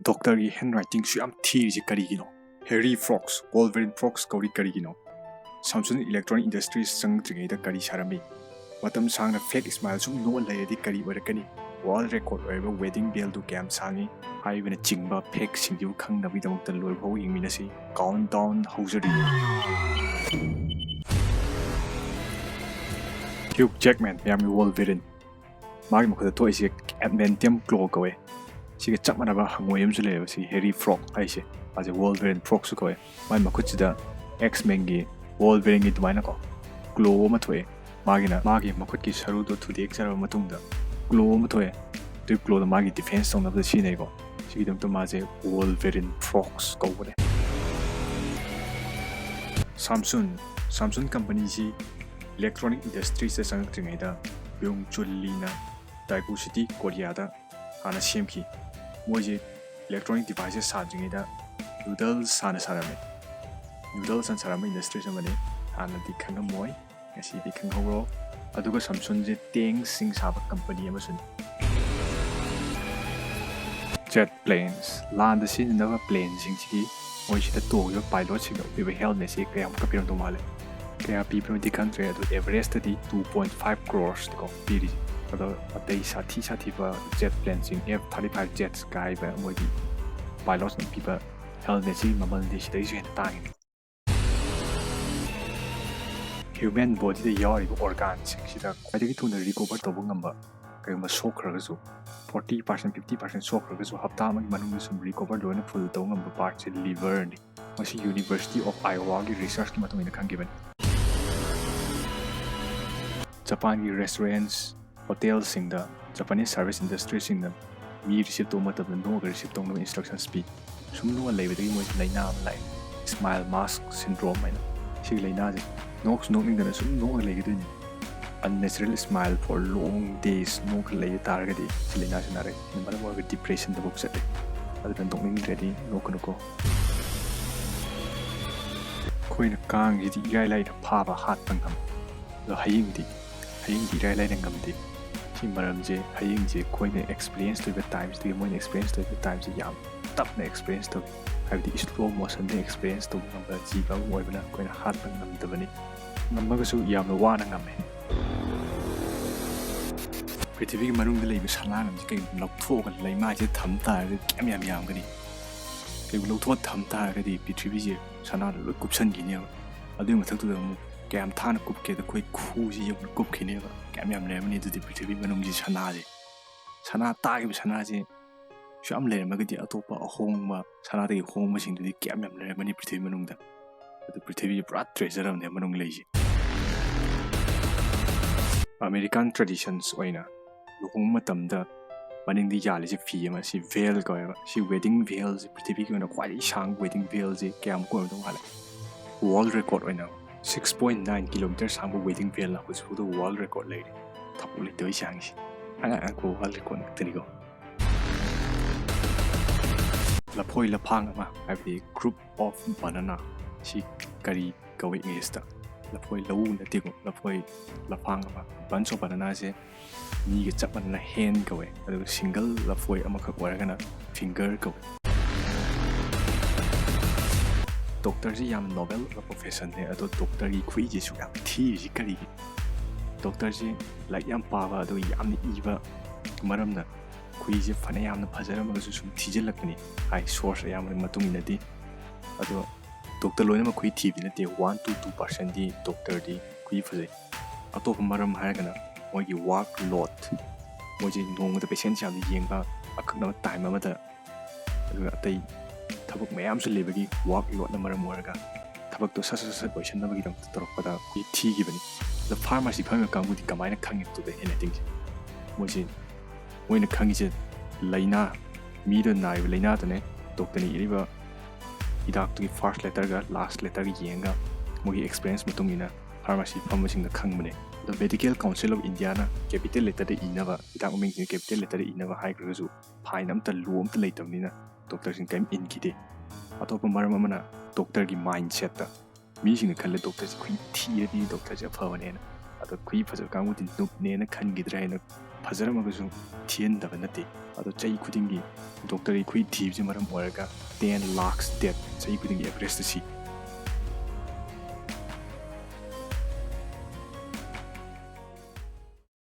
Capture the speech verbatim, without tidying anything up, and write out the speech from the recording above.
ꯗꯣꯛꯇꯔꯒꯤ ꯍꯦꯟ ꯔꯥꯏꯇꯤꯡꯁꯨ ꯌꯥꯝ ꯊꯤꯔꯤꯁꯤ ꯀꯔꯤꯒꯤꯅꯣ? ꯍꯦꯔꯤ ꯐ꯭ꯔꯣꯛꯁ, ꯋꯣꯜꯚꯔꯤꯟ ꯐ꯭ꯔꯣꯛꯁ ꯀꯧꯔꯤ ꯀꯔꯤꯒꯤꯅꯣ? ꯁꯥꯝꯁꯨꯟ ꯏꯂꯦꯛꯇ꯭ꯔꯣꯅꯤꯛ ꯏꯟꯗꯁꯇ꯭ꯔꯤꯁ ꯆꯪꯗ꯭ꯔꯤꯉꯩꯗ ꯀꯔꯤ ꯁꯥꯔꯝꯃꯤ? ꯃꯇꯝ ꯁꯥꯡꯅ ꯐꯦꯛ ꯏꯁꯃꯥꯏꯜ ꯁꯨꯝ ꯅꯣꯛꯑ ꯂꯩꯔꯗꯤ ꯀꯔꯤ ꯑꯣꯏꯔꯛꯀꯅꯤ? ꯋꯥꯔꯜ ꯔꯦꯀꯣꯔꯗ ꯑꯣꯏꯔꯕ ꯋꯦꯗꯤꯡ ꯕꯦꯜꯗꯨ ꯀꯌꯥꯝ ꯁꯥꯡꯉꯤ? ꯍꯥꯏꯕꯅꯆꯤꯡꯕ ꯐꯦꯛꯁꯤꯡꯁꯤꯕꯨ ꯈꯪꯅꯕꯒꯤꯗꯃꯛꯇ ꯂꯣꯏꯐꯥꯎ ꯌꯦꯡꯃꯤꯟꯅꯁꯤ꯫ ꯀꯥꯎꯟ ꯗꯥꯎꯟ ꯍꯧꯖꯔꯤ꯫ ꯍ꯭ꯌꯨ ꯖꯦꯛꯃꯦꯟ, ꯃꯌꯥꯝꯒꯤ ꯋꯣꯜꯚꯔꯤꯟ꯫ ꯃꯥꯒꯤ ꯃꯈꯨꯠꯇ ꯊꯣꯛꯏꯁꯦ ꯑꯦꯗꯃꯦꯟꯇꯤꯌꯝ ꯀ꯭ꯂꯣ ꯀꯧꯋꯦ꯫ ꯁꯤꯒ ꯆꯞ ꯃꯥꯟꯅꯕ ꯍꯪꯉꯣꯏ ꯑꯃꯁꯨ ꯂꯩꯌꯦꯕ, ꯁꯤ ꯍꯦꯔꯤ ꯐ꯭ꯔꯣꯛ ꯍꯥꯏꯁꯦ꯫ ꯃꯥꯁꯦ ꯋꯣꯜꯚꯔꯤꯟ ꯐ꯭ꯔꯣꯛꯁꯨ ꯀꯧꯋꯦ꯫ ꯃꯥꯒꯤ ꯃꯈꯨꯠꯁꯤꯗ ꯑꯦꯛꯁꯃꯦꯟꯒꯤ ꯋꯣꯜꯚꯔꯤꯟꯒꯤ ꯑꯗꯨꯃꯥꯏꯅꯀꯣ ꯀ꯭ꯂꯣ ꯑꯃ ꯊꯣꯛꯑꯦ꯫ ꯃꯥꯒꯤꯅ ꯃꯥꯒꯤ ꯃꯈꯨꯠꯀꯤ ꯁꯔꯨꯗꯣ ꯊꯨꯗꯦꯛꯆꯔꯕ ꯃꯇꯨꯡꯗ ꯀ꯭ꯂꯣ ꯑꯃ ꯊꯣꯛꯑꯦ꯫ ꯑꯗꯨꯒꯤ ꯀ꯭ꯂꯣꯗꯣ ꯃꯥꯒꯤ ꯗꯤꯐꯦꯟꯁ ꯇꯧꯅꯕꯗ ꯁꯤꯖꯤꯟꯅꯩꯀꯣ꯫ ꯁꯤꯒꯤꯗꯃꯛꯇ ꯃꯥꯁꯦ ꯋꯣꯜꯚꯔꯤꯟ ꯐ꯭ꯔꯣꯛꯁ ꯀꯧꯕꯅꯦ꯫ ꯁꯥꯝꯁꯨꯟ, ꯁꯥꯝꯁꯨꯟ ꯀꯝꯄꯅꯤꯁꯤ ꯏꯂꯦꯛꯇ꯭ꯔꯣꯅꯤꯛ ꯏꯟꯗꯁꯇ꯭ꯔꯤꯁꯇ ꯆꯪꯉꯛꯇ꯭ꯔꯤꯉꯩꯗ ꯌꯣꯡ ꯆꯨꯟ ꯂꯤꯅ ꯗꯥꯏꯒꯨ ꯁꯤꯇꯤ, ꯀꯣꯔꯤꯌꯥꯗ ꯍꯥꯟꯅ ꯁꯦꯝꯈꯤ꯫ ꯃꯣꯏꯁꯦ ꯏꯂꯦꯛꯇ꯭ꯔꯣꯅꯤꯛ ꯗꯤꯚꯥꯏꯁꯦꯁ ꯁꯥꯗ꯭ꯔꯤꯉꯩꯗ ꯅꯨꯗꯜꯁ ꯍꯥꯟꯅ ꯁꯥꯔꯝꯃꯦ꯫ ꯅꯨꯗꯜꯁ ꯍꯥꯟꯅ ꯁꯥꯔꯝꯕ ꯏꯟꯗꯁꯇ꯭ꯔꯤꯁ ꯑꯃꯅꯤ꯫ ꯍꯥꯟꯅꯗꯤ ꯈꯪꯉꯝꯃꯣꯏ, ꯉꯁꯤꯗꯤ ꯈꯪꯍꯧꯔꯣ꯫ ꯑꯗꯨꯒ ꯁꯥꯝꯁꯨꯟꯁꯦ ꯇꯦꯡꯁꯤꯡ ꯁꯥꯕ ꯀꯝꯄꯅꯤ ꯑꯃꯁꯨꯅꯤ꯫ ꯖꯦꯠ ꯄ꯭ꯂꯦꯟꯁ, ꯂꯥꯟꯗ ꯁꯤꯖꯤꯟꯅꯅꯕ ꯄ꯭ꯂꯦꯟꯁꯤꯡꯁꯤꯒꯤ ꯃꯣꯏꯁꯤꯗ ꯇꯣꯡꯉꯤꯕ ꯄꯥꯏꯂꯣꯠꯁꯤꯡꯗ ꯎꯞꯄꯤꯕ ꯍꯦꯜꯃꯦꯠꯁꯤ ꯀꯌꯥꯃꯨꯛꯀ ꯄꯤꯔꯝꯗꯧ ꯃꯥꯜꯂꯦ? ꯀꯌꯥ ꯄꯤꯕꯅꯣꯗꯤ ꯈꯪꯗ꯭ꯔꯦ, ꯑꯗꯨ ꯑꯦꯚꯔꯦꯖꯇꯗꯤ two point five crores ꯀꯣ ꯄꯤꯔꯤꯁꯦ꯫ ꯑꯗꯣ ꯑꯇꯩ ꯁꯥꯊꯤ ꯁꯥꯊꯤꯕ Z ꯄ꯭ꯂꯦꯟꯁꯤꯡ, F thirty five jets ꯀꯥꯏꯕ ꯃꯣꯏꯒꯤ ꯄꯥꯏꯂꯣꯠꯁꯤꯡ ꯄꯤꯕ ꯍꯦꯜꯃꯦꯠꯁꯤ ꯃꯃꯜꯗꯤ ꯁꯤꯗꯩꯁꯨ ꯍꯦꯟꯅ ꯇꯥꯡꯉꯤ꯫ ꯍ꯭ꯌꯨꯃꯦꯟ ꯕꯣꯗꯤꯗ ꯌꯥꯎꯔꯤꯕ ꯑꯣꯔꯒꯥꯟꯁꯤꯡꯁꯤꯗ ꯈ꯭ꯋꯥꯏꯗꯒꯤ ꯊꯨꯅ ꯔꯤꯀꯣꯚꯔ ꯇꯧꯕ ꯉꯝꯕ, ꯀꯔꯤꯒꯨꯝꯕ ꯁꯣꯛꯈ꯭ꯔꯒꯁꯨ, forty percent, fifty percent ꯁꯣꯛꯈ꯭ꯔꯒꯁꯨ ꯍꯞꯇꯥ ꯑꯃꯒꯤ ꯃꯅꯨꯡꯗ ꯁꯨꯝ ꯔꯤꯀꯣꯚꯔ ꯂꯣꯏꯅ ꯐꯨꯜ ꯇꯧꯕ ꯉꯝꯕ ꯄꯥꯔꯠꯁꯦ ꯂꯤꯚꯔꯅꯤ꯫ ꯃꯁꯤ ꯌꯨꯅꯤꯚꯔꯁꯤꯇꯤ ꯑꯣꯐ ꯑꯥꯏꯑꯣꯋꯥꯒꯤ ꯔꯤꯁꯔꯁꯀꯤ ꯃꯇꯨꯡ ꯏꯟꯅ ꯈꯪꯈꯤꯕꯅꯤ꯫ ꯖꯄꯥꯟꯒꯤ ꯔꯦꯁꯇꯨꯔꯦꯟꯁ, ꯍꯣꯇꯦꯜꯁꯤꯡꯗ ꯖꯄꯥꯅꯤꯁ ꯁꯥꯔꯚꯤꯁ ꯏꯟꯗꯁꯇ꯭ꯔꯤꯁꯤꯡꯅ ꯃꯤ ꯔꯤꯁꯤꯞ ꯇꯧꯕ ꯃꯇꯝꯗ ꯅꯣꯛꯑꯒ ꯔꯤꯁꯤꯞ ꯇꯧꯅꯕ ꯏꯟꯁꯇ꯭ꯔꯛꯁꯟꯁ ꯄꯤ꯫ ꯁꯨꯝ ꯅꯣꯛꯑ ꯂꯩꯕꯗꯒꯤ ꯃꯣꯏꯁꯦ ꯂꯥꯏꯅꯥ ꯑꯃ ꯂꯥꯛꯑꯦ, ꯁ꯭ꯃꯥꯏꯜ ꯃꯥꯁꯛ ꯁꯤꯟꯗ꯭ꯔꯣꯝ ꯍꯥꯏꯅ꯫ ꯁꯤꯒꯤ ꯂꯥꯏꯅꯥꯁꯦ ꯅꯣꯛꯁꯨ ꯅꯣꯛꯅꯤꯡꯗꯅ ꯁꯨꯝ ꯅꯣꯛꯑꯒ ꯂꯩꯒꯗꯣꯏꯅꯤ꯫ Unnatural smile for long days ꯅꯣꯛꯈ ꯂꯩꯕ ꯇꯥꯔꯒꯗꯤ ꯁꯤ ꯂꯥꯏꯅꯥꯁꯤ ꯅꯥꯔꯛꯑꯦ꯫ ꯁꯤꯅ ꯃꯔꯝ ꯑꯣꯏꯔꯒ ꯗꯤꯄ꯭ꯔꯦꯁꯟꯗꯐꯥꯎ ꯆꯠꯂꯦ꯫ ꯑꯗꯨꯅ ꯅꯣꯛꯅꯤꯡꯗ꯭ꯔꯗꯤ ꯅꯣꯛꯀꯅꯨꯀꯣ꯫ ꯑꯩꯈꯣꯏꯅ ꯀꯥꯡꯁꯤꯗꯤ ꯏꯔꯥꯏ ꯂꯥꯏꯅ ꯐꯥꯕ ꯍꯥꯠꯄ ꯉꯝꯃꯤ꯫ ꯑꯗꯣ ꯍꯌꯤꯡꯗꯤ, ꯍꯌꯤꯡꯗꯤ ꯏꯔꯥꯏ ꯂꯥꯏꯅ ꯉꯝꯗꯦ꯫ ꯁꯤ ꯃꯔꯝꯁꯦ ꯍꯌꯤꯡꯁꯦ ꯑꯩꯈꯣꯏꯅ ꯑꯦꯛꯁꯄꯤꯔꯤꯌꯦꯟꯁ ꯇꯧꯔꯤꯕ ꯇꯥꯏꯝꯁꯇꯒꯤ ꯃꯣꯏꯅ ꯑꯦꯛꯁꯄꯤꯔꯤꯌꯦꯟꯁ ꯇꯧꯔꯤꯕ ꯇꯥꯏꯝꯁꯦ ꯌꯥꯝ ꯇꯞꯅ ꯑꯦꯛꯁꯄꯤꯔꯤꯌꯦꯟꯁ ꯇꯧꯏ꯫ ꯍꯥꯏꯕꯗꯤ ꯁ꯭ꯂꯣ ꯃꯣꯁꯟꯗ ꯑꯦꯛꯁꯄꯤꯔꯤꯌꯦꯟꯁ ꯇꯧꯕ ꯉꯝꯕ ꯖꯤꯕ ꯑꯃ ꯑꯣꯏꯕꯅ ꯑꯩꯈꯣꯏꯅ ꯍꯥꯠꯄ ꯉꯝꯗꯕꯅꯤ꯫ ꯉꯝꯃꯒꯁꯨ ꯌꯥꯝꯅ ꯋꯥꯅ ꯉꯝꯃꯦ꯫ ꯄ꯭ꯔꯤꯊꯤꯕꯤꯒꯤ ꯃꯅꯨꯡꯗ ꯂꯩꯕ ꯁꯅꯥ ꯃꯌꯥꯝꯁꯦ ꯀꯩꯒꯨꯝꯕ ꯂꯧꯊꯣꯛꯑꯒ ꯂꯩꯃꯥꯏꯁꯤꯗ ꯊꯝ ꯇꯥꯔꯒꯗꯤ ꯀꯌꯥꯝ ꯌꯥꯝ ꯌꯥꯝꯒꯅꯤ? ꯀꯩꯒꯨꯝꯕ ꯂꯧꯊꯣꯛꯑ ꯊꯝ ꯇꯥꯔꯒꯗꯤ ꯄ꯭ꯔꯤꯊꯤꯕꯤꯁꯦ ꯁꯅꯥꯅ ꯂꯣꯏ ꯀꯨꯞꯁꯟꯈꯤꯅꯦꯕ꯫ ꯑꯗꯨꯒꯤ ꯃꯊꯛꯇꯨꯗ ꯑꯃꯨꯛ ꯀꯌꯥꯝ ꯊꯥꯅ ꯀꯨꯞꯀꯦꯗ ꯑꯩꯈꯣꯏ ꯈꯨꯁꯤ ꯌꯧꯅ ꯀꯨꯞꯈꯤꯅꯦꯕ꯫ ꯀꯌꯥꯝ ꯌꯥꯝ ꯂꯩꯔꯝꯃꯅꯤ ꯑꯗꯨꯗꯤ ꯄ꯭ꯔꯤꯊꯤꯕꯤ ꯃꯅꯨꯡꯒꯤ ꯁꯅꯥꯁꯦ? ꯁꯅꯥ ꯇꯥꯈꯤꯕ ꯁꯅꯥꯁꯦ ꯁꯨꯛꯌꯥꯝ ꯂꯩꯔꯝꯃꯒꯗꯤ ꯑꯇꯣꯞꯄ ꯑꯍꯣꯡꯕ, ꯁꯅꯥꯗꯒꯤ ꯍꯣꯡꯕꯁꯤꯡꯗꯨꯗꯤ ꯀꯌꯥꯝ ꯌꯥꯝ ꯂꯩꯔꯝꯃꯅꯤ ꯄ꯭ꯔꯤꯊꯤꯕꯤ ꯃꯅꯨꯡꯗ? ꯑꯗꯨ ꯄ꯭ꯔꯤꯊꯤꯕꯤꯁꯦ ꯄꯨꯔꯥ ꯇ꯭ꯔꯦꯖꯔ ꯑꯃꯅꯦ ꯃꯅꯨꯡ ꯂꯩꯁꯦ꯫ ꯑꯃꯦꯔꯤꯀꯥꯟ ꯇ꯭ꯔꯦꯗꯤꯁꯟꯁ ꯑꯣꯏꯅ ꯂꯨꯍꯣꯡꯕ ꯃꯇꯝꯗ ꯃꯅꯤꯡꯗ ꯌꯥꯜꯂꯤꯁꯦ ꯐꯤ ꯑꯃ, ꯁꯤ ꯚꯦꯜ ꯀꯧꯋꯦꯕ꯫ ꯁꯤ ꯋꯦꯗꯤꯡ ꯚꯦꯜꯁꯦ, ꯄ꯭ꯔꯤꯊꯤꯕꯤꯒꯤ ꯑꯣꯏꯅ ꯈ꯭ꯋꯥꯏꯗꯒꯤ ꯁꯥꯡꯕ ꯋꯦꯗꯤꯡ ꯚꯦꯜꯁꯦ ꯀꯌꯥꯃꯨꯛ ꯑꯣꯏꯔꯝꯗꯧ ꯃꯥꯜꯂꯦ? ꯋꯥꯔꯜ ꯔꯦꯀꯣꯔꯗ ꯑꯣꯏꯅ ꯁꯤꯛꯁ ꯄꯣꯏꯟ ꯅꯥꯏꯟ ꯀꯤꯂꯣꯃꯤꯇꯔ ꯁꯥꯡꯕ ꯋꯦꯗꯤꯡ ꯚꯦꯜꯅ ꯍꯧꯖꯤꯛ ꯐꯥꯎꯗ ꯋꯥꯔꯜ ꯔꯦꯀꯣꯔꯗ ꯂꯩꯔꯤ꯫ ꯊꯕꯛ ꯂꯩꯇꯕꯩ ꯆꯥꯡꯁꯦ꯫ ꯑꯉꯥꯡ ꯑꯉꯛꯄ ꯋꯥꯔꯜ ꯔꯦꯀꯣꯔꯗ ꯉꯥꯛꯇꯅꯤꯀꯣ꯫ ꯂꯐꯣꯏ ꯂꯐꯥꯡ ꯑꯃ, ꯍꯥꯏꯕꯗꯤ group of banana, ꯁꯤ ꯀꯔꯤ ꯀꯧꯏ ꯏꯪꯂꯤꯁꯇ? ꯂꯐꯣꯏ ꯂꯧꯎ ꯅꯠꯇꯦꯀꯣ, ꯂꯐꯣꯏ ꯂꯐꯥꯡ ꯑꯃ꯫ Bunch of bananaꯁꯦ ꯃꯤꯒ ꯆꯞ ꯃꯥꯟꯅꯅ ꯍꯦꯟ ꯀꯧꯋꯦ, ꯑꯗꯨꯒ ꯁꯤꯡꯒꯜ ꯂꯐꯣꯏ ꯑꯃꯈꯛ ꯑꯣꯏꯔꯒꯅ ꯐꯤꯡꯒꯔ ꯀꯧꯋꯦ꯫ ꯗꯣꯛꯇꯔꯁꯤ ꯌꯥꯝ ꯅꯣꯕꯦꯜ ꯑꯣꯏꯕ ꯄ꯭ꯔꯣꯐꯦꯁꯟꯅꯦ꯫ ꯑꯗꯣ ꯗꯣꯛꯇꯔꯒꯤ ꯈꯨꯏꯁꯦ ꯁꯨꯛ ꯌꯥꯝ ꯊꯤꯔꯤꯁꯤ ꯀꯔꯤꯒꯤ? ꯗꯣꯛꯇꯔꯁꯤ ꯂꯥꯏꯔꯤꯛ ꯌꯥꯝ ꯄꯥꯕ ꯑꯗꯨꯒ ꯌꯥꯝꯅ ꯏꯕ ꯃꯔꯝꯅ ꯈꯨꯏꯁꯦ ꯐꯅ ꯌꯥꯝꯅ ꯐꯖꯔꯝꯃꯒꯁꯨ ꯁꯨꯝ ꯊꯤꯖꯤꯜꯂꯛꯄꯅꯤ ꯍꯥꯏ, ꯁꯣꯔꯁ ꯑꯌꯥꯝꯕꯒꯤ ꯃꯇꯨꯡ ꯏꯟꯅꯗꯤ꯫ ꯑꯗꯣ ꯗꯣꯛꯇꯔ ꯂꯣꯏꯅꯃꯛ ꯈꯨꯏ ꯊꯤꯕꯗꯤ ꯅꯠꯇꯦ, ꯋꯥꯟ ꯇꯨ ꯇꯨ ꯄꯥꯔꯁꯦꯟꯗꯤ ꯗꯣꯛꯇꯔꯗꯤ ꯈꯨꯏ ꯐꯖꯩ꯫ ꯑꯇꯣꯞꯄ ꯃꯔꯝ ꯍꯥꯏꯔꯒꯅ ꯃꯣꯏꯒꯤ ꯋꯥꯔꯛ ꯂꯣꯗ, ꯃꯣꯏꯁꯦ ꯅꯣꯡꯃꯗ ꯄꯦꯁꯦꯟꯁ ꯌꯥꯝꯅ ꯌꯦꯡꯕ, ꯑꯀꯛꯅꯕ ꯇꯥꯏꯝ ꯑꯃꯗ, ꯑꯗꯨꯒ ꯑꯇꯩ ꯊꯕꯛ ꯃꯌꯥꯝꯁꯨ ꯂꯩꯕꯒꯤ ꯋꯥꯔꯛ ꯂꯣꯗꯅ ꯃꯔꯝ ꯑꯣꯏꯔꯒ ꯊꯕꯛꯇꯣ ꯁꯠ ꯁꯠ ꯁꯠ ꯂꯣꯏꯁꯤꯟꯅꯕꯒꯤꯗꯃꯛꯇ ꯇꯧꯔꯛꯄꯗ ꯑꯩꯈꯣꯏ ꯊꯤꯈꯤꯕꯅꯤ꯫ ꯑꯗꯣ ꯐꯥꯔꯃꯥꯁꯤ ꯐꯝꯃꯤꯕ ꯀꯥꯡꯕꯨꯗꯤ ꯀꯃꯥꯏꯅ ꯈꯪꯉꯤ ꯗꯣꯛꯇꯔ ꯍꯦꯟ ꯔꯥꯏꯇꯤꯡꯁꯦ? ꯃꯣꯏꯁꯦ, ꯃꯣꯏꯅ ꯈꯪꯉꯤꯁꯦ ꯂꯥꯏꯅꯥ, ꯃꯤꯗꯣ ꯅꯥꯔꯤꯕ ꯂꯥꯏꯅꯥꯗꯨꯅꯦ, ꯗꯣꯛꯇꯔꯅ ꯏꯔꯤꯕ ꯍꯤꯗꯥꯛꯇꯨꯒꯤ ꯐꯥꯔꯁ ꯂꯦꯇꯔꯒ ꯂꯥꯁ ꯂꯦꯇꯔꯒ ꯌꯦꯡꯉꯒ ꯃꯣꯏꯒꯤ ꯑꯦꯛꯁꯄꯤꯔꯤꯌꯦꯟꯁ ꯃꯇꯨꯡ ꯏꯟꯅ ꯐꯥꯔꯃꯥꯁꯤ ꯐꯝꯕꯁꯤꯡꯅ ꯈꯪꯕꯅꯦ꯫ ꯑꯗꯣ ꯃꯦꯗꯤꯀꯦꯜ ꯀꯥꯎꯟꯁꯤꯜ ꯑꯣꯐ ꯏꯟꯗꯤꯌꯥꯅ ꯀꯦꯄꯤꯇꯦꯜ ꯂꯦꯇꯔꯗ ꯏꯅꯕ, ꯍꯤꯗꯥꯛ ꯃꯃꯤꯡꯁꯤꯡ ꯀꯦꯄꯤꯇꯦꯜ ꯂꯦꯇꯔꯗ ꯏꯅꯕ ꯍꯥꯏꯈ꯭ꯔꯒꯁꯨ ꯐꯥꯏꯟ ꯑꯝꯇ, ꯂꯣ ꯑꯝꯇ ꯂꯩꯇꯕꯅꯤꯅ ꯗꯣꯛꯇꯔꯁꯤꯡ ꯀꯔꯤꯝ ꯏꯟꯈꯤꯗꯦ꯫ ꯑꯇꯣꯞꯄ ꯃꯔꯝ ꯑꯃꯅ ꯗꯣꯛꯇꯔꯒꯤ ꯃꯥꯏꯟꯁꯦꯠꯇ꯫ ꯃꯤꯁꯤꯡꯅ ꯈꯜꯂꯦ ꯗꯣꯛꯇꯔꯁꯦ ꯈꯨꯏ ꯊꯤꯔꯗꯤ ꯗꯣꯛꯇꯔꯁꯦ ꯑꯐꯕꯅꯦꯅ꯫ ꯑꯗꯣ ꯈꯨꯏ ꯐꯖꯕ ꯀꯥꯡꯕꯨꯗꯤ ꯅꯨꯞꯅꯦꯅ ꯈꯟꯈꯤꯗ꯭ꯔꯥ ꯍꯥꯏꯅ ꯐꯖꯔꯝꯃꯒꯁꯨ ꯊꯤꯍꯟꯗꯕ ꯅꯠꯇꯦ꯫ ꯑꯗꯣ ꯆꯍꯤ ꯈꯨꯗꯤꯡꯒꯤ ꯗꯣꯛꯇꯔ ꯑꯩꯈꯣꯏ ꯊꯤꯕꯁꯤꯅ ꯃꯔꯝ ꯑꯣꯏꯔꯒ ten lakhs death ꯆꯍꯤ ꯈꯨꯗꯤꯡꯒꯤ ꯑꯦꯚꯔꯦꯖꯇ ꯁꯤ꯫